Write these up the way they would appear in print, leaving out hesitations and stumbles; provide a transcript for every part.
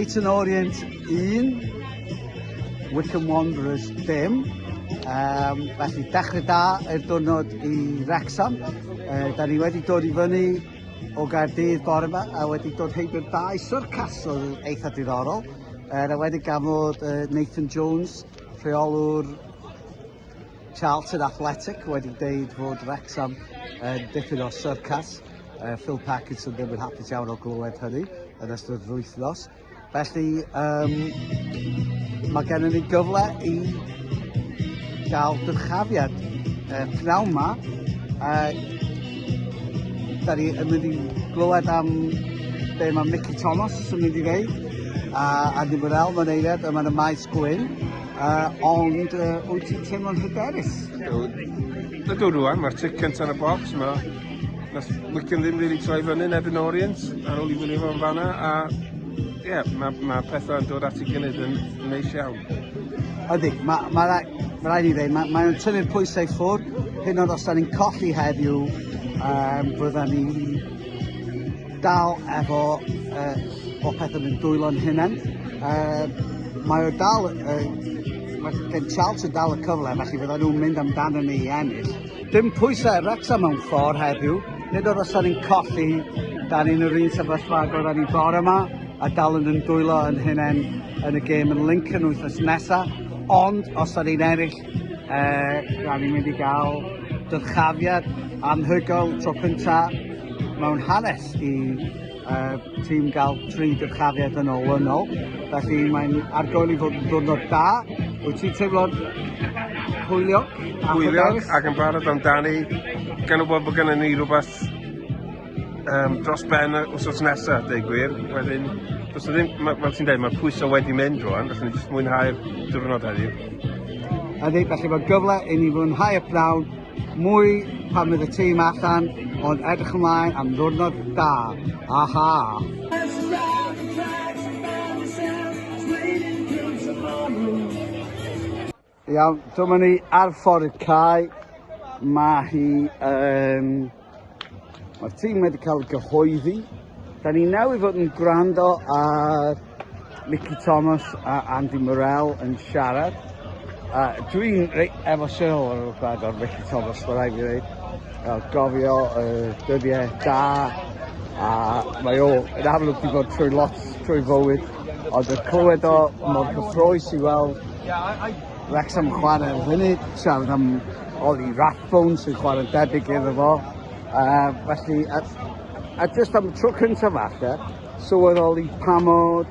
Leyton Orient 1, Wickham Wanderers dim. Felly dechrau da i'r diwrnod i Wrexham. Da ni wedi dod i fyny o Gaerdydd bore yma a wedi dod heibio'r dau syrcas oedd yn eitha diddorol. Er wedi gan fod Nathan Jones, rheolwr Charlton Athletic, wedi deud fod Wrexham yn dipyn o syrcas. Phil Parkinson ddim yn hapus iawn o glywed hynny yn ystod yr wythnos. Felly, mae gennym ni gyfle i gael dyrchafiad pnawn ma. Da ni yn mynd i glywed am be mae Mickey Thomas yn mynd i ddeud, a Andy Morrell mewn eiliad yma yn y maes gwyn. Ond wyt ti'n teimlo'n hyderus? Ydw, ydw rwan, mae'r tic cyntaf yn y bocs, mae nath Wickham ddim really troi fyny yn erbyn Orient ar ôl i wylio fo'n fanna, a ie, yeah, mae ma pethau yn dod at ei gilydd yn neis iawn. Ydy, mae ma ma rhaid i ddweud, mae ma tynnu'r pwysau i ffwrdd, hyn oed os da ni'n colli heddiw, fydda ni dal efo popeth yn ein dwylo'n hunain. Mae o dal, mae gen Charlton dal y cyfle, felly fydda nhw'n mynd amdano ni i ennill. Dim pwysau ar Wrexham mewn ffordd heddiw, nid oedd os da ni'n colli, da ni'n yr un sefyllfa ag oedden ni bore yma, a dal yn ein dwylo yn hunain yn y gêm yn Lincoln wythnos nesa, ond os da ni'n ennill, da ni'n mynd i gael dyrchafiad anhygoel tro cynta mewn hanes i tîm gael 3 dyrchafiad yn olynol. Felly mae'n argoel i fod yn diwrnod da. Wyt ti'n teimlo'n hwyliog? Hwyliog ac yn barod amdani. Gan wybod bod gennym ni rhywbeth dros ben y wythnos nesaf, dweud gwir. Wedyn, does 'na ddim, ma, fel ti'n dweud, mae'r pwysau wedi mynd rwan, felly ni jyst mwynhau'r diwrnod heddiw. Ydy, felly mae gyfle i ni fwynhau y pnawn mwy pan fydd y tîm allan, ond edrych ymlaen am ddiwrnod da. Aha! Iawn, dyma ni ar ffordd i'r cae. Mae hi yn... Mae'r tîm wedi cael ei gyhoeddi. Da ni newydd fod yn gwrando ar Mickey Thomas a Andy Morrell yn siarad. Dwi'n reit emosiynol ar ôl gwrando ar Mickey Thomas, mae rhaid fi ddweud. Gofio y dyddiau da, a mae o yn amlwg wedi bod trwy lot trwy fywyd, ond y clywed o mor cyffrous i weld Wrexham yn chwarae ar y funud, siarad am Ollie Rathbone sy'n chwarae'n debyg iddo fo. Felly, a jyst am y tro cyntaf falle, sylweddoli pa mor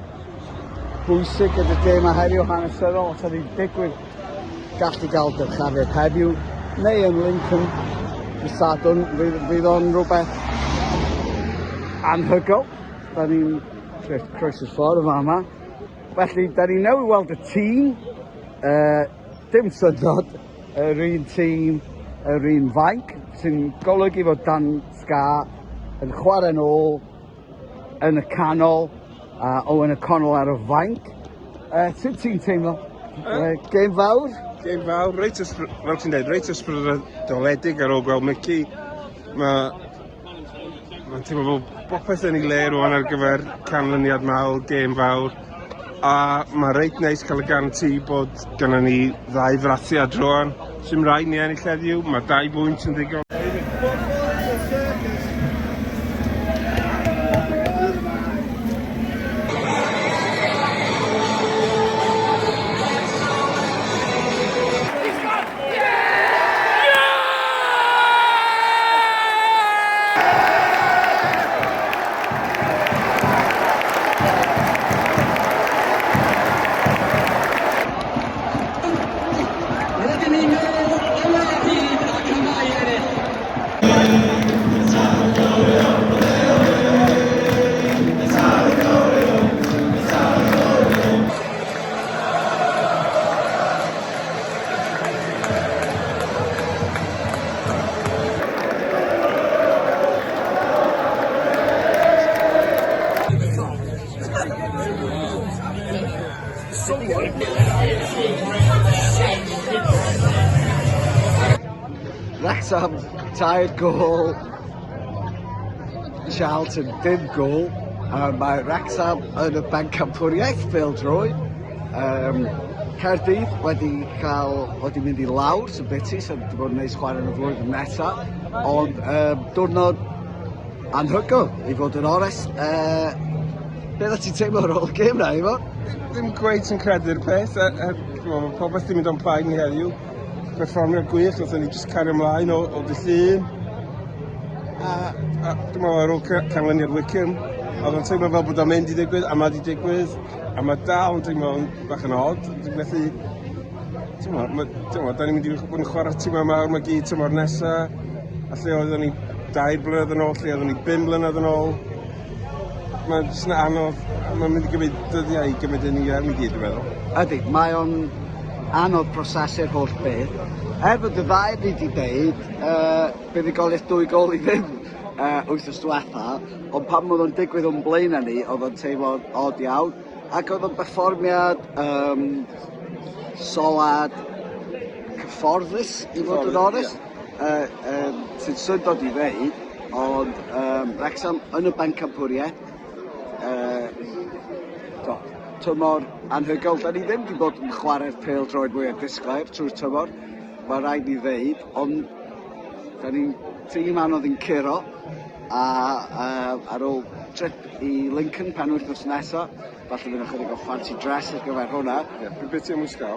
bwysig ydy'r gêm a heddiw hanesyddol, os ydy'n digwydd gallu gael dyrchafiad heddiw, neu yn Lincoln y Sadwrn, fydd o'n rhywbeth anhygoel. Da ni'n croesi'r ffordd yma yma. Felly, da ni newydd weld y tîm, dim syndod, yr un tîm, yr un fainc, sy'n golygu fod Dan Scar yn chwarae'n ôl yn y canol, a Owen O'Connell ar y fainc. Sut ti'n teimlo? Gêm fawr? Gêm fawr, reit fel ti'n dweud, reit ysbrydoledig ar ôl gweld Mickey. Mae'n teimlo fel bopeth yn ei le rwan ar gyfer canlyniad mawr, gêm fawr. A mae reit neis cael y garanti bod gennym ni ddau frathiad rwan. Sy'n rhaid ni ennill heddiw, mae 2 bwynt yn ddigon. Rydyn ni'n meddwl yma o hyd ac yma i ennill. Wrexham, tair gôl. Charlton, dim gôl. Mae Wrexham yn y bencampwriaeth pêl-droed. Caerdydd wedi cael, wedi mynd i lawr, sy'n biti, so wedi bod yn neis chwarae yn y flwyddyn nesaf. Ond diwrnod anhygoel, i fod yn onest. Be oeddet ti'n teimlo ar ôl y gêm na, Ifor? Ddim cweit yn credu'r peth. Mae popeth wedi mynd o'n plaid ni heddiw. Perfformiad gwych, wnaethon ni jyst cario ymlaen o, o dy llun. A, a dwi'n meddwl ar ôl canlyniad Wickham, oedd o'n teimlo fel bod o'n mynd i ddigwydd, a mae wedi digwydd, a mae dal yn teimlo bach yn odd. Dwi'n methu... Ti'n meddwl, ti'n meddwl, da ni'n mynd i bod yn chwarae tîmau mawr mae gyd tymor nesa, a lle oeddwn ni 2 blynedd yn ôl, lle oeddwn ni 5 blynedd yn ôl. Mae'n jyst yn anodd, mae'n mynd i gymryd dyddiau i gymryd hyn i fewn i gyd, dwi'n meddwl. Ydy, mae o'n anodd prosesu'r holl beth. Er bod y ddau ni wedi deud, buddugoliaeth 2-0 wythnos diwetha, ond pan oedd o'n digwydd o'n blaenau ni, oedd o'n teimlo'n od iawn. Ac oedd o'n berfformiad solad cyfforddus, i fod yn onest. Sy'n syndod i ddeud, ond Wrexham yn y bencampwriaeth, tymor anhygoel. Da ni ddim wedi bod yn chwarae'r pêl-droed mwyaf disglair trwy'r tymor, mae rhaid ni ddeud, ond da ni'n tîm anodd i'n curo, a ar ôl trip i Lincoln pen wythnos nesaf, falle fydd yna chydig o fancy dress ar gyfer hwnna. Ie, yeah, beth ti'n wisgo?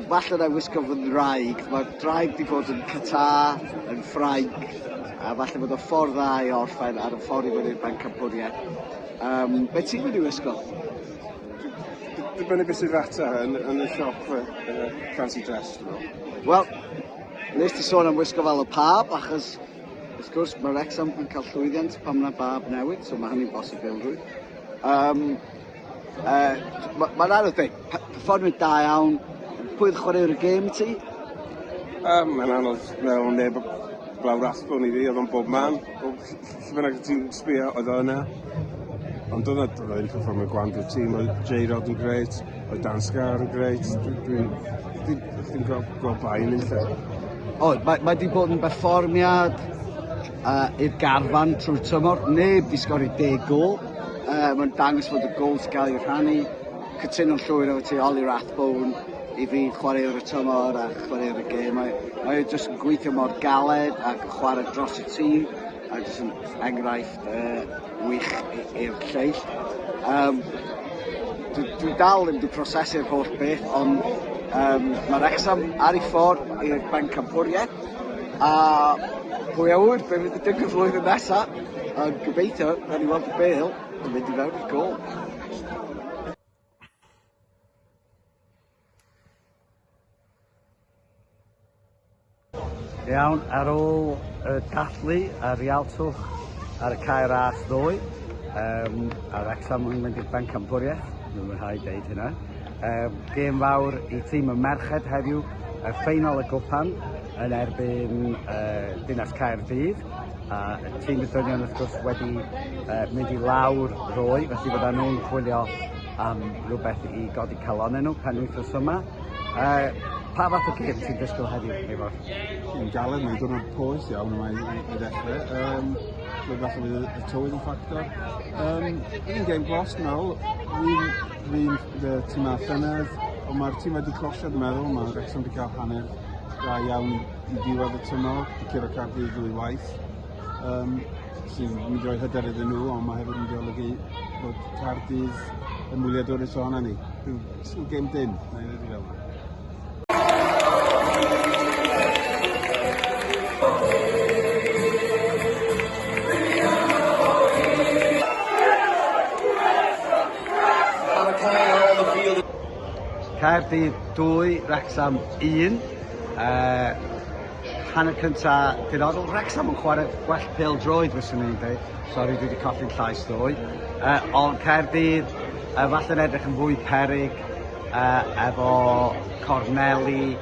Falle na i wisgo fy ndraig. Mae'r draig wedi bod yn Qatar, yn Ffrainc, a falle bod o ffordd dda i orffen ar y ffordd i fyny'r bencampwriaeth. Be ti'n mynd i wisgo? Dibynnu beth sydd rata yn, yn y siop fancy dress, dwi'n meddwl. Wel, nes ti sôn am wisgo fel y pab, achos wrth gwrs mae Wrexham yn cael llwyddiant pan mae yna bab newydd, so mae hynny'n bosibilrwydd. Mae'n anodd dweud, perfformiad da iawn. Pwy oedd chwaraewr y gêm i ti? Mae'n anodd meddwl neb blaw Rathbone i fi, oedd o'n bob man. Bob lle bynnag ti'n sbio, oedd o yna. Ond doedd o ddim perfformio gwan drwy'r tîm, oedd J-Rod yn grêt, oedd Dan Scarr yn grêt. Dwi'n dwi, dwi gweld, gweld bai yn unlle. Oedd, mae, mae wedi bod yn berfformiad i'r garfan trwy'r tymor. Neb wedi sgorio 10 gôl. Mae'n dangos fod y gols gael ei rhannu. Cytuno'n llwyr efo ti, Ollie Rathbone, i fi chwaraewr y tymor a chwaraewr y gêm. Mae, mae o jyst yn gweithio mor galed ac yn chwarae dros y tîm a jyst yn enghraifft wych i'r lleill. Dwi, dwi dal ddim wedi prosesu'r holl beth, ond mae Wrexham ar ei ffordd i'r bencampwriaeth, a pwy a ŵyr be fydd yn digwydd flwyddyn nesaf, ond gobeithio, gawn ni weld y bêl yn mynd i fewn i'r gôl. Iawn, ar ôl y dathlu a rialtwch ar y Cae Ras ddoe, a Wrexham yn mynd i'r bencampwriaeth, dwi'n mwynhau deud hynna. Gêm fawr i tîm y merched heddiw, y ffeinal y gwpan yn erbyn Dinas Caerdydd, a y tîm y dynion wrth gwrs wedi mynd i lawr ddoe, felly fydda nhw'n chwilio am rhywbeth i godi calonnau nhw penwythnos yma. Pa fath o gêm ti'n disgwyl heddiw, Ifor? Yn galed, mae'n diwrnod poeth iawn yma i, i ddechrau. So falle fydd y tywydd yn ffactor. Un gêm glos, dwi'n meddwl. Fi'n y tîm a llynedd, ond mae'r tîm wedi closio, dwi'n meddwl. Mae Wrexham wedi cael hanner da iawn i ddiwedd y tymor, wedi curo Caerdydd ddwy waith. Sy'n mynd i roi hyder iddyn nhw, ond mae hefyd yn mynd i olygu bod Caerdydd yn wyliadwrus ohono ni. Dwi'n gêm dyn, na i ddweud i fel yna. Caerdydd 2, Wrexham 1. Hanner cynta diddorol. Wrexham yn chwarae gwell pêl-droed fyswn i'n dweud. Sori, dwi wedi colli'n llais ddoe. Ond Caerdydd, falle'n edrych yn fwy peryg efo corneli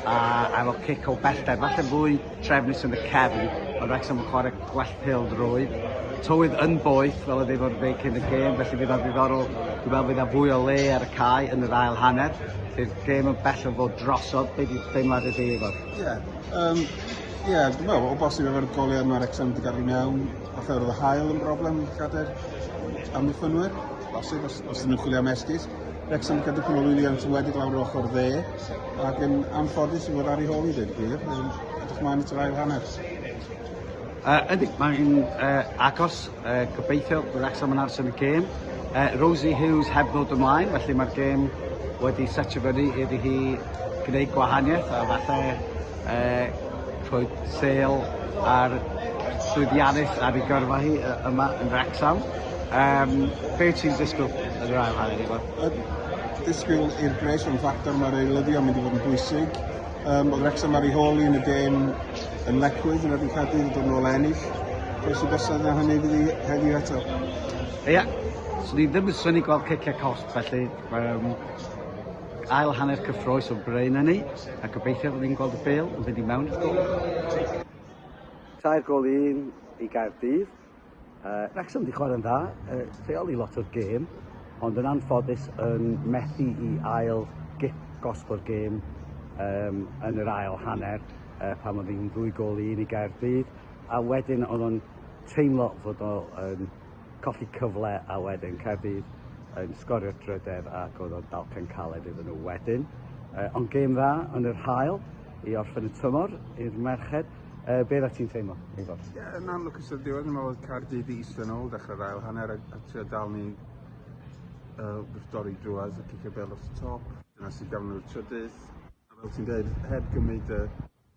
a efo cic o bellter. Falle fwy trefnus yn y cefn, ond Wrexham yn chwarae gwell pêl-droed. Tywydd yn boeth, fel oedd ei fod yn dweud cyn y gêm, felly fydd o'n ddiddorol. Dwi'n meddwl fydd 'na fwy o le ar y cae yn yr ail hanner. Fydd gêm yn bell o fod drosodd. Be di deimlad i di, Ifor? Ie, Ie, yeah, dwi'n meddwl, o bosib efo'r goliau mae Wrexham wedi gadw mewn, falle roedd y hael yn broblem gadair amddiffynwyr, bosib, os, os nhw'n chwilio am esgus. Wrexham wedi cael dipyn o lwyddiant yn wedi lawr yr ochr dde, ac yn anffodus i fod ar ei hôl i dweud y gwir, edrych mlaen at yr ail hanner. Yndi, mae'n agos, gobeithio bod Wrexham yn aros yn y gêm. Rosie Hughes heb ddod ymlaen, felly mae'r gêm wedi setio fyny iddi hi gwneud gwahaniaeth a falle rhoi sêl ar llwyddiannus ar ei gyrfa hi yma yn Wrexham. Um, be ti'n disgwyl yn yr ail hanner, Iwan? Disgwyl i'r gwres o'n ffactor mae'r eilyddion mynd i fod yn bwysig. Um, oedd Wrexham ar ei hôl i yn y gêm yn Lecwydd yn erbyn Caerdydd yn dod nôl a ennill. Croesi bysedd na hynny fydd hi heddiw eto. Ie, yeah. so ni ddim yn synnu gweld ciciau cosb, felly um, ail hanner cyffroes o brain ni, a gobeithio fydd ni'n gweld y bêl yn fynd i mewn i'r gol. Tair gol i un i Gaerdydd. Wrexham 'di chwarae'n dda, rheoli lot o'r gêm, ond yn anffodus yn methu i ail gip gosb o'r gêm um, yn yr ail hanner uh, pan oedd hi'n ddwy gol i un i Gaerdydd, a wedyn oedd o'n teimlo fod o yn colli cyfle a wedyn Caerdydd yn sgorio'r drydedd ac oedd o'n dalcen caled iddyn nhw wedyn. Uh, ond gêm dda yn yr hael i orffen y tymor i'r merched. Uh, be oeddet ti'n teimlo, Ifor? Ie, yeah, yn anlwcus o'r diwedd, dwi'n meddwl oedd Caerdydd i eistedd yn ôl dechrau'r ail hanner a, a trio dal ni wrth dorri drwad a cicio bel off the top. Dyna sydd gafon nhw'r trydydd. A fel ti'n dweud, heb gymryd y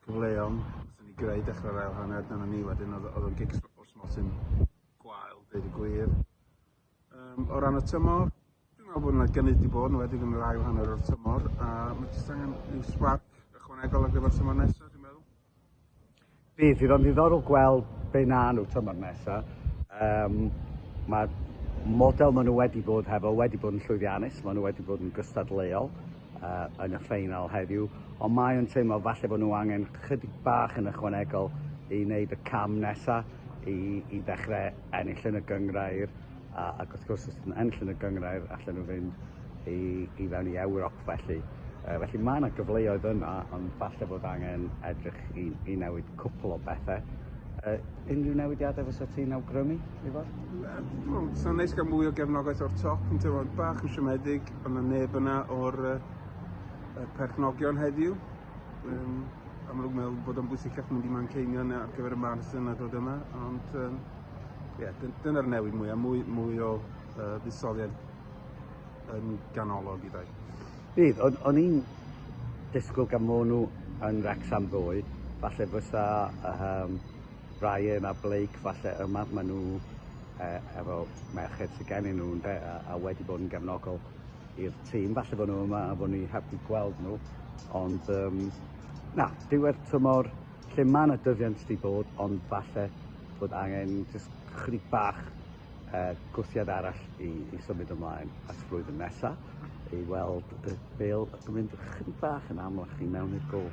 cyfleon, nathon ni greu dechrau'r ail hanner, dyna ni wedyn, oedd o'n gic o'r smotyn gwael, dweud y gwir. Um, o ran y tymor, dwi'n meddwl bod yna gynnydd wedi bod yn wedig yn yr ail hanner o'r tymor, a mae jyst angen rhyw spark ychwanegol ar gyfer tymor nesaf, dwi'n meddwl. Bydd, fydd o'n ddiddorol gweld be na nhw tymor nesaf. Um, mae'r model maen nhw wedi bod hefo wedi bod yn llwyddiannus, maen nhw wedi bod yn gystadleuol yn y ffeinal heddiw, ond mae o'n teimlo falle bod nhw angen chydig bach yn ychwanegol i wneud y cam nesaf i, i ddechrau ennill yn y gynghrair a, ac wrth gwrs os yn ennill yn y gynghrair allan nhw fynd i, i fewn i Ewrop felly. Felly mae yna gyfleoedd yna, ond falle bod angen edrych i, i newid cwpl o bethau. Unrhyw newidiadau fysa ti'n awgrymu, Ifor? Wel, sa'n neis gael mwy o gefnogaeth o'r top, yn teimlo bach yn siomedig, ond na neb yna o'r perchnogion heddiw. Um, amlwg meddwl bod o'n bwysicach mynd i Manceinion ar gyfer y marathon a dod yma, ond um, yeah, dyna'r newid mwyaf, mwy, mwy o fuddsoddiad yn ganolog i ddau. Bydd, o'n, o'n i'n disgwyl gan fod nhw yn Wrexham ddoe, falle fysa um, Brian a Blake falle yma, maen nhw efo merched sydd gennyn nhw ynde, a, a wedi bod yn gefnogol i'r tîm. Falle bod nhw yma a bod ni heb wedi gweld nhw, ond um, na, diwedd tymor lle mae yna dyfiant wedi bod, ond falle bod angen jyst chydig bach gwthiad arall i, i symud ymlaen at flwyddyn nesaf i weld y bêl yn mynd chydig bach yn amlach i mewn i'r gôl.